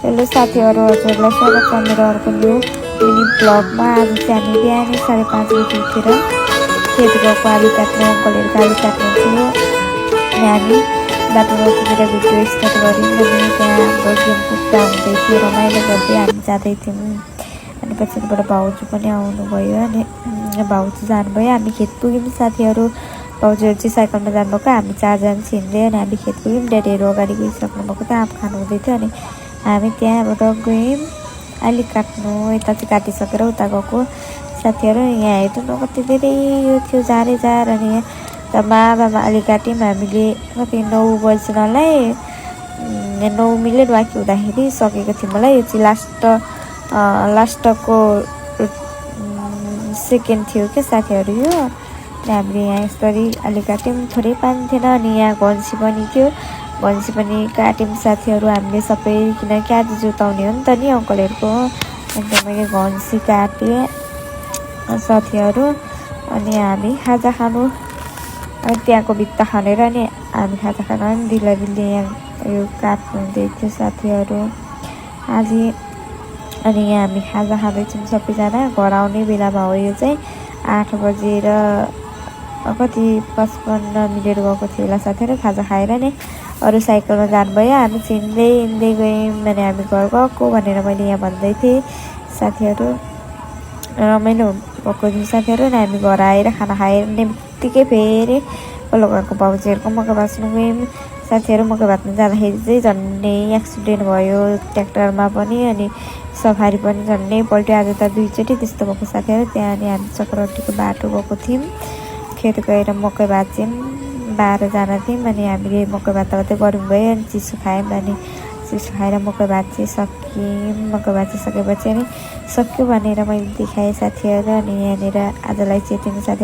Hello साथीहरू, हजुरलाई स्वागत छ मेरो अर्को न्यू मिनी ब्लगमा। आज चाहिँ हामी बिहानै 5:30 बजी उठेर खेत गएको आलु काट्नु, अङ्कलहरूको आलु काट्नु थियो अनि हामी बाटोमा पुगेर भिडियो स्टार्ट गऱ्यौँ। अनि त्यहाँ हाम्रो गेम पुग्दा हुँदै थियो, रमाइलो गर्दै हामी जाँदै थियौँ। अनि पछिबाट भाउजू पनि आउनुभयो अनि भाउजू जानुभयो। हामी खेत पुग्यौँ साथीहरू। भाउजूहरू चाहिँ साइकलमा जानुभएको, हामी 4 जना छिर्दै अनि हामी खेत पुग्यौँ। ड्याडीहरू अगाडि गइसक्नु भएको थियो, आँप खानु हुँदै थियो अनि हामी त्यहाँबाट गयौँ अलि काट्नु। यता चाहिँ काटिसकेर उता गएको साथीहरू। यहाँ हेर्नु न कति धेरै यो थियो जारे जार। अनि यहाँ माबामा अलि काट्यौँ हामीले। कति 9 बज्नलाई 9 मिनट बाँकी हुँदाखेरि सकेको थियो मलाई। यो चाहिँ लास्टको सेकेन्ड थियो क्या साथीहरू यो। हामीले यहाँ यसरी अलि काट्यौँ, थोरै पानी थिएन। अनि यहाँ घन्सी पनि थियो, घन्सी पनि काट्यौँ साथीहरू हामीले सबै, किनकि आज जोताउने हो नि त नि अङ्कलहरूको। अन्त मैले घन्सी काटेँ साथीहरू। अनि हामी खाजा खानु, अनि त्यहाँको भित्ता खनेर नि हामी खाजा खानु अनि दिल्ली यहाँ यो काट्नु हुँदै थियो साथीहरू आज। अनि यहाँ हामी खाजा खाँदैछौँ सबैजना। घर आउने बेलामा हो यो चाहिँ 8 बजेर कति 55 मिनट गएको थियो होला साथीहरू। खाजा खाएर नि अरू साइकलमा जानुभयो, हामी हिँड्दै हिँड्दै गयौँ। अनि हामी घर गएको भनेर मैले यहाँ भन्दै थिएँ साथीहरू। रमाइलो भएको थियो साथीहरू। अनि हामी घर आएर खाना खाएर नै बित्तिकै फेरि पल्लो घरको भाउजूहरूको मकै भाँच्नु गयौँ साथीहरू। मकै भाँच्नु जाँदाखेरि चाहिँ झन्डै एक्सिडेन्ट भयो ट्र्याक्टरमा पनि, अनि सफारी पनि झन्डै पल्ट्यो। आज त 2 चोटि त्यस्तो भएको साथीहरू। त्यहाँ अनि हामी चक्रवटीको बाटो गएको थियौँ, खेत गएर मकै भाँच्यौँ। 12 जना थियौँ अनि हामीले मकै भाँच्दै गरौँ गयो। अनि चिसो खायौँ, अनि चिसो खाएर मकै भाँचिसक्यौँ। मकै भाँचिसकेपछि अनि सक्यो भनेर मैले देखाएँ साथीहरू। अनि यहाँनिर आजलाई चाहिँ यति नै साथी।